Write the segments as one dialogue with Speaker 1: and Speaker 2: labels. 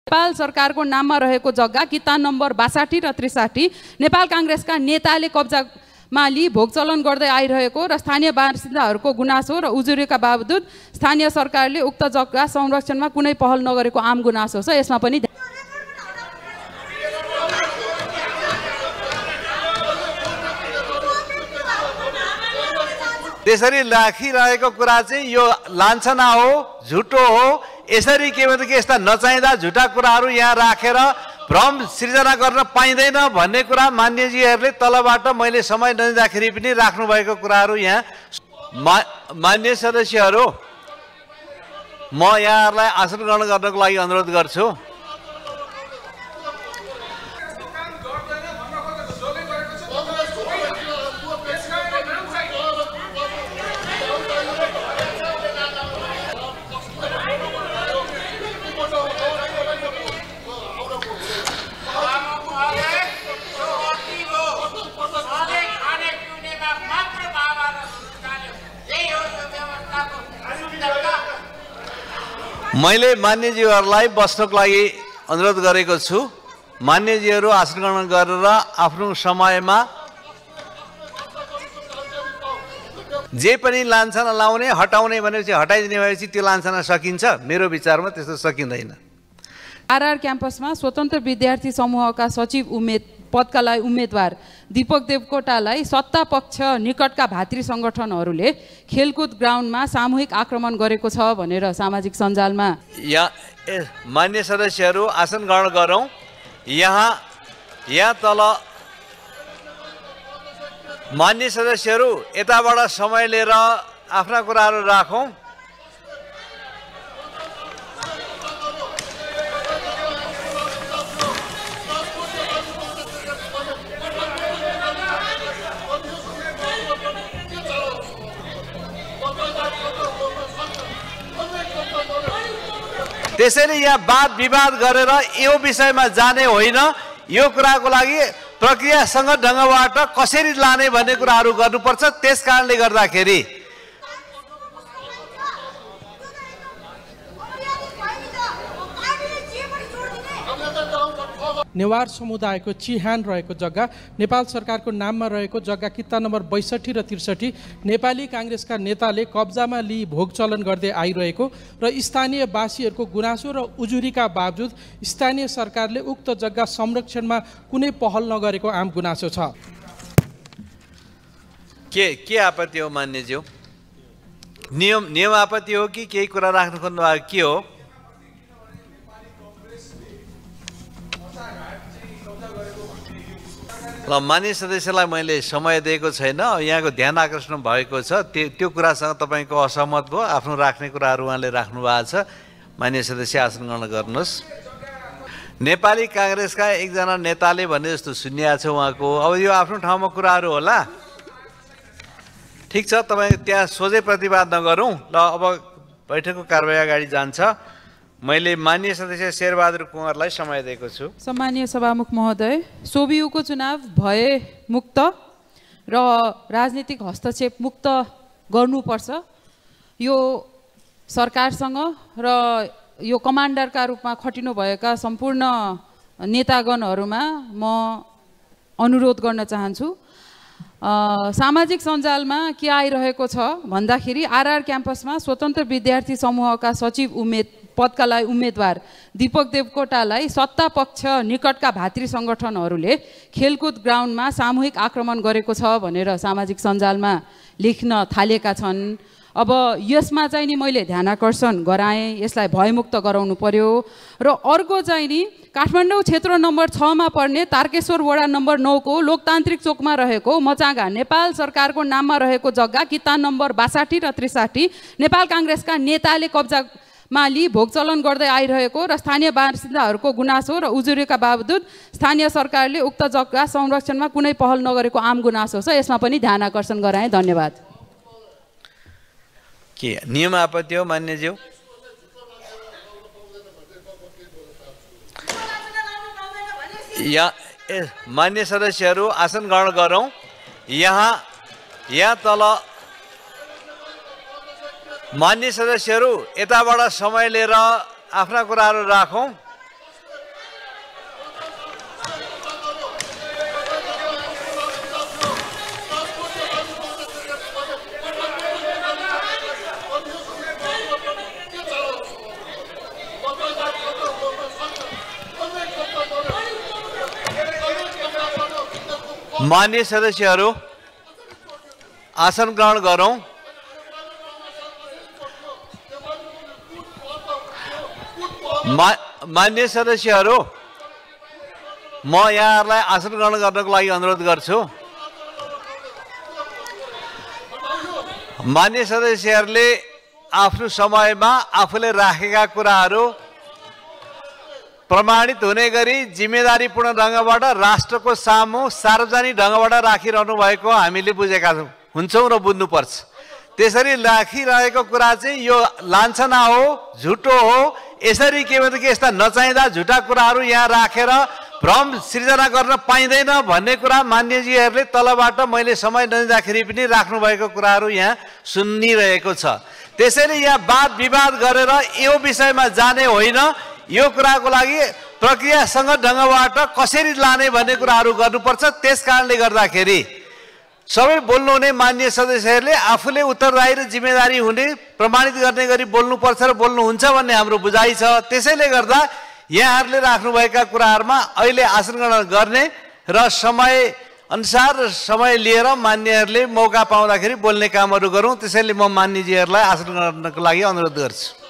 Speaker 1: नेपाल सरकारको नाममा रहेको जग्गा कितान नम्बर 62 र 63 नेपाल कांग्रेसका नेताले कब्जामा लिई भोगचलन गर्दै आइरहेको र स्थानीय बासिन्दाहरूको गुनासो र उजुरीका बावजुद स्थानीय सरकारले उक्त जग्गा संरक्षणमा कुनै पहल नगरेको आम गुनासो छ। यसमा पनि
Speaker 2: त्यसरी राखिरहेको कुरा चाहिँ यो लान्छना हो, झुटो हो। यसरी के भन्छ कि यस्ता नचाहिँदा झुटा कुराहरू यहाँ राखेर भ्रम सृजना गर्न पाइँदैन भन्ने कुरा मान्यजीहरूले तलबाट मैले समय नदिँदाखेरि पनि राख्नु भएको कुराहरू यहाँ मान्य सदस्यहरू, म यहाँहरूलाई आसन ग्रहण गर्नको लागि अनुरोध गर्छु। मैले मान्यजीहरूलाई बस्नको लागि अनुरोध गरेको छु। मान्यजीहरू आसन ग्रहण गरेर आफ्नो समयमा जे पनि लान्छना लाउने हटाउने भनेपछि हटाइदिने भएपछि त्यो लान्छना सकिन्छ? मेरो विचारमा त्यस्तो सकिँदैन।
Speaker 1: आरआर क्याम्पसमा स्वतन्त्र विद्यार्थी समूहका सचिव पदका लागि उम्मेदवार दीपक देवकोटालाई सत्ता पक्ष निकटका भातृ संगठनहरूले खेलकुद ग्राउन्डमा सामूहिक आक्रमण गरेको छ भनेर सामाजिक सञ्जालमा
Speaker 2: मान्य सदस्यहरू आसन ग्रहण गरौँ। यहाँ तल मान्य सदस्यहरू यताबाट समय लिएर आफ्ना कुराहरू राखौँ। त्यसैले यहाँ वाद विवाद गरेर यो विषयमा जाने होइन। यो कुराको लागि प्रक्रियासँग ढङ्गबाट कसरी लाने भन्ने कुराहरू गर्नुपर्छ। त्यस कारणले गर्दाखेरि
Speaker 3: नेवार समुदायको चिहान रहेको जग्गा नेपाल सरकारको नाममा रहेको जग्गा किता नम्बर 62 र 63 नेपाली कांग्रेसका नेताले कब्जामा लिई भोगचलन गर्दै आइरहेको र स्थानीय वासीहरूको गुनासो र उजुरीका बावजुद स्थानीय सरकारले उक्त जग्गा संरक्षणमा कुनै पहल नगरेको आम गुनासो छ।
Speaker 2: के आपत्ति हो मान्यज्यू? नियम आपत्ति हो कि केही कुरा राख्नु खोज्नु भएको के हो? ल, मान्य सदस्यलाई मैले समय दिएको छैन। यहाँको ध्यान आकर्षण भएको छ, त्यो कुरासँग तपाईँको असहमत भयो। आफ्नो राख्ने कुराहरू उहाँले राख्नु भएको छ। मान्य सदस्य आसन ग्रहण गर्नुहोस्। नेपाली कांग्रेसका एकजना नेताले भने जस्तो सुनिएको छ उहाँको। अब यो आफ्नो ठाउँमा कुराहरू होला, ठिक छ। तपाईँ त्यहाँ सोझै प्रतिवाद नगरौँ। ल, अब बैठकको कारबाही अगाडि जान्छ। मैले मान्य सदस्य शेरबहादुर कुँवरलाई समय दिएको छु।
Speaker 1: सम्मानीय सभामुख महोदय, सोभियुको चुनाव भए मुक्त र राजनीतिक हस्तक्षेप मुक्त गर्नुपर्छ। यो सरकारसँग र यो कमान्डरका रूपमा खटिनुभएका सम्पूर्ण नेतागणहरूमा म अनुरोध गर्न चाहन्छु। सामाजिक सञ्जालमा के आइरहेको छ भन्दाखेरि आरआर क्याम्पसमा स्वतन्त्र विद्यार्थी समूहका सचिव पदका लागि उम्मेदवार दीपक देवकोटालाई सत्ता पक्ष निकटका भातृ संगठनहरूले खेलकुद ग्राउन्डमा सामूहिक आक्रमण गरेको छ भनेर सामाजिक सञ्जालमा लेख्न थालेका छन्। अब यसमा चाहिँ नि मैले ध्यानाकर्षण गराएँ, यसलाई भयमुक्त गराउनु पर्यो। र अर्को चाहिँ नि काठमाडौँ क्षेत्र नम्बर 6 मा पर्ने तारकेश्वर वडा नम्बर 9 को लोकतान्त्रिक चोकमा रहेको मचागा नेपाल सरकारको नाममा रहेको जग्गा कितान नम्बर 62 र 63 नेपाल कांग्रेसका नेताले कब्जामा लिई भोगचलन गर्दै आइरहेको र स्थानीय बासिन्दाहरूको गुनासो र उजुरीका बावजुद स्थानीय सरकारले उक्त जग्गा संरक्षणमा कुनै पहल नगरेको आम गुनासो छ। यसमा पनि ध्यान आकर्षण गराएँ। धन्यवाद।
Speaker 2: के नियम आपत्ति हो मान्यज्यू? मान्य सदस्यहरू आसन ग्रहण गरौँ। यहाँ तल मान्य सदस्यहरू यताबाट समय लिएर आफ्ना कुराहरू राखौँ। मान्य सदस्यहरू आसन ग्रहण गरौँ। मान्य सदस्यहरू म यहाँहरूलाई आसन ग्रहण गर्नको लागि अनुरोध गर्छु। मान्य सदस्यहरूले आफ्नो समयमा आफूले राखेका कुराहरू प्रमाणित हुने गरी जिम्मेदारीपूर्ण ढङ्गबाट राष्ट्रको सामु सार्वजनिक ढङ्गबाट राखिरहनु भएको हामीले बुझेका हुन्छौँ र बुझ्नुपर्छ। त्यसरी राखिरहेको कुरा चाहिँ यो लान्छना हो, झुटो हो। यसरी के भन्छ कि यस्ता नचाहिँदा झुटा कुराहरू यहाँ राखेर भ्रम सृजना गर्न पाइँदैन भन्ने कुरा मान्यजीहरूले तलबाट मैले समय नदिँदाखेरि पनि राख्नुभएको कुराहरू यहाँ सुनिरहेको छ। त्यसैले यहाँ वाद विवाद गरेर यो विषयमा जाने होइन, यो कुराको लागि प्रक्रियासँग ढङ्गबाट कसरी लाने भन्ने कुराहरू गर्नुपर्छ। त्यस कारणले गर्दाखेरि सबै बोल्नुहुने मान्य सदस्यहरूले आफूले उत्तरदायी र जिम्मेदारी हुने प्रमाणित गर्ने गरी बोल्नुपर्छ र बोल्नुहुन्छ भन्ने हाम्रो बुझाइ छ। त्यसैले गर्दा यहाँहरूले राख्नुभएका कुराहरूमा अहिले आसन ग्रहण गर्ने र समय अनुसार समय लिएर मान्यहरूले मौका पाउँदाखेरि बोल्ने कामहरू गरौँ। त्यसैले म मान्यजीहरूलाई आसन ग्रहणको लागि अनुरोध गर्छु।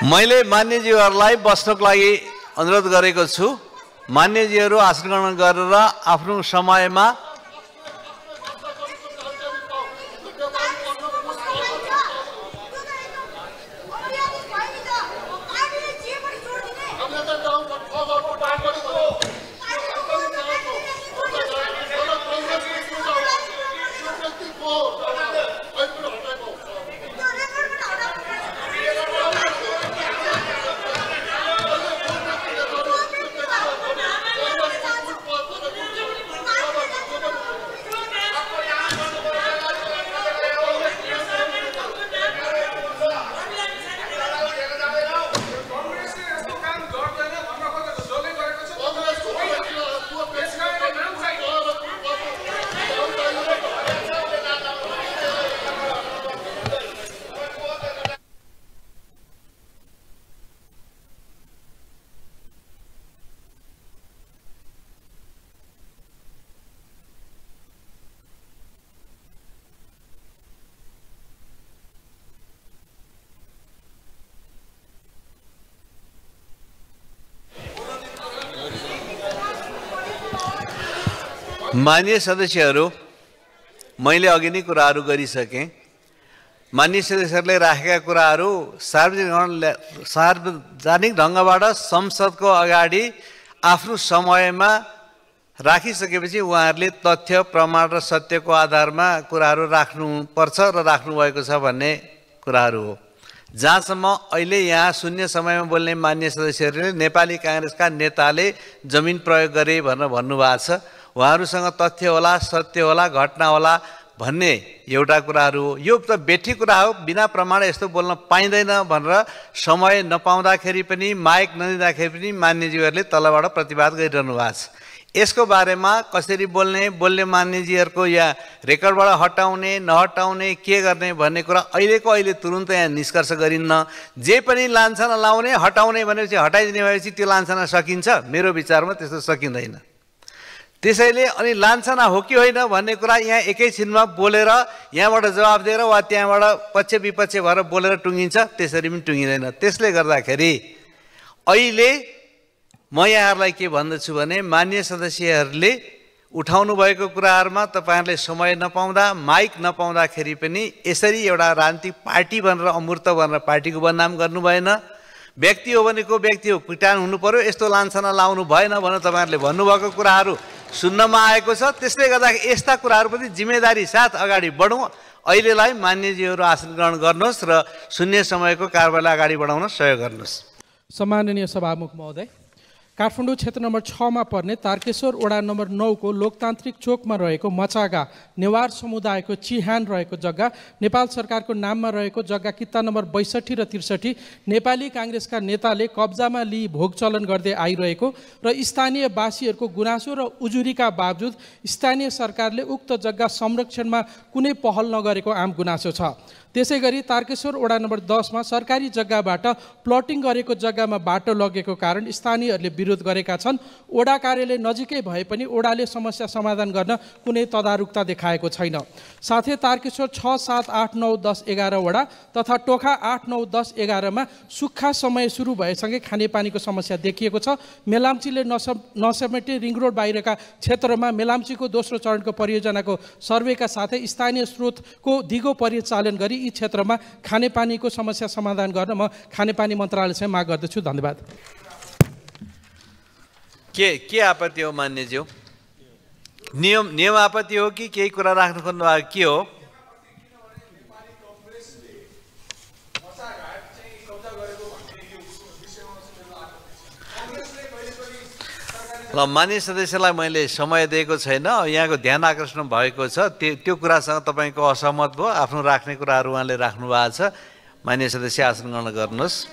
Speaker 2: मैले मान्यजीहरूलाई बस्नको लागि अनुरोध गरेको छु। मान्यजीहरू आसन ग्रहण गरेर आफ्नो समयमा मान्य सदस्यहरू मैले अघि नै कुराहरू गरिसकेँ। मान्य सदस्यहरूले राखेका कुराहरू सार्वजनिक ढङ्गबाट संसदको अगाडि आफ्नो समयमा राखिसकेपछि उहाँहरूले तथ्य प्रमाण र सत्यको आधारमा कुराहरू राख्नुपर्छ र राख्नुभएको छ भन्ने कुराहरू हो। जहाँसम्म अहिले यहाँ शून्य समयमा बोल्ने मान्य सदस्यहरूले नेपाली काङ्ग्रेसका नेताले जमिन प्रयोग गरे भनेर भन्नुभएको छ। उहाँहरूसँग तथ्य होला, सत्य होला, घटना होला भन्ने एउटा कुराहरू हो। यो त बेठी कुरा हो, बिना प्रमाण यस्तो बोल्न पाइँदैन भनेर समय नपाउँदाखेरि पनि माइक नदिँदाखेरि पनि मान्यजीहरूले तलबाट प्रतिवाद गरिरहनु भएको छ। यसको बारेमा कसरी बोल्ने मान्यजीहरूको या रेकर्डबाट हटाउने नहटाउने के गर्ने भन्ने कुरा अहिलेको अहिले तुरुन्त यहाँ निष्कर्ष गरिन्न। जे पनि लान्छना लाउने हटाउने भनेपछि हटाइदिने भएपछि त्यो लान्छना सकिन्छ? मेरो विचारमा त्यस्तो सकिँदैन। त्यसैले अनि लान्छना हो कि होइन भन्ने कुरा यहाँ एकैछिनमा बोलेर यहाँबाट जवाफ दिएर वा त्यहाँबाट पक्ष विपक्ष भएर बोलेर टुङ्गिन्छ, त्यसरी पनि टुङ्गिँदैन। त्यसले गर्दाखेरि अहिले म यहाँहरूलाई के भन्दछु भने मान्य सदस्यहरूले उठाउनु भएको कुराहरूमा तपाईँहरूले समय नपाउँदा माइक नपाउँदाखेरि पनि यसरी एउटा राजनीतिक पार्टी भनेर अमूर्त भनेर पार्टीको बदनाम गर्नु भएन। व्यक्ति हो भनेको व्यक्ति हो, पिटान हुनु पर्यो, यस्तो लान्छना लाउनु भएन भनेर तपाईँहरूले भन्नुभएको कुराहरू सुन्नमा आएको छ। त्यसले गर्दाखेरि यस्ता कुराहरूप्रति जिम्मेदारी साथ अगाडि बढौँ। अहिलेलाई मान्यजीहरू आसन ग्रहण गर्नुहोस् र शून्य समयको कारबाहीलाई अगाडि बढाउन सहयोग गर्नुहोस्।
Speaker 3: सम्माननीय सभामुख महोदय, काठमाडौँ क्षेत्र नम्बर 6 मा पर्ने तारकेश्वर वडा नम्बर 9 को लोकतान्त्रिक चोकमा रहेको मचागा नेवार समुदायको चिहान रहेको जग्गा नेपाल सरकारको नाममा रहेको जग्गा किता नम्बर 62 र 63 नेपाली काङ्ग्रेसका नेताले कब्जामा लिई भोग चलन गर्दै आइरहेको र स्थानीय वासीहरूको गुनासो र उजुरीका बावजुद स्थानीय सरकारले उक्त जग्गा संरक्षणमा कुनै पहल नगरेको आम गुनासो छ। त्यसैगरी तारकेश्वर वडा नम्बर 10 मा सरकारी जग्गाबाट प्लटिङ गरेको जग्गामा बाटो लगेको कारण स्थानीयहरूले विरोध गरेका छन्। वडा कार्यालय नजिकै भए पनि वडाले समस्या समाधान गर्न कुनै तदारुकता देखाएको छैन। साथै तारकेश्वर 6, 7, 8, 9, 10, 11 वडा तथा टोखा 8, 9, 10, 11 मा सुक्खा समय सुरु भएसँगै खानेपानीको समस्या देखिएको छ। मेलाम्चीले नसमेटे रिङ रोड बाहिरका क्षेत्रमा मेलाम्चीको दोस्रो चरणको परियोजनाको सर्वेका साथै स्थानीय स्रोतको दिगो परिचालन गरी यी क्षेत्रमा खानेपानीको समस्या समाधान गर्न म खानेपानी मन्त्रालयसँग माग गर्दछु। धन्यवाद।
Speaker 2: के आपत्ति हो मान्यज्यू? नियम आपत्ति हो कि केही कुरा राख्नु खोज्नु भएको के हो? ल मान्य सदस्यलाई मैले समय दिएको छैन, यहाँको ध्यान आकर्षण भएको छ, त्यो कुरासँग तपाईँको असहमत भयो, आफ्नो राख्ने कुराहरू उहाँले राख्नु भएको छ। मान्य सदस्य आसन ग्रहण गर्नुहोस्।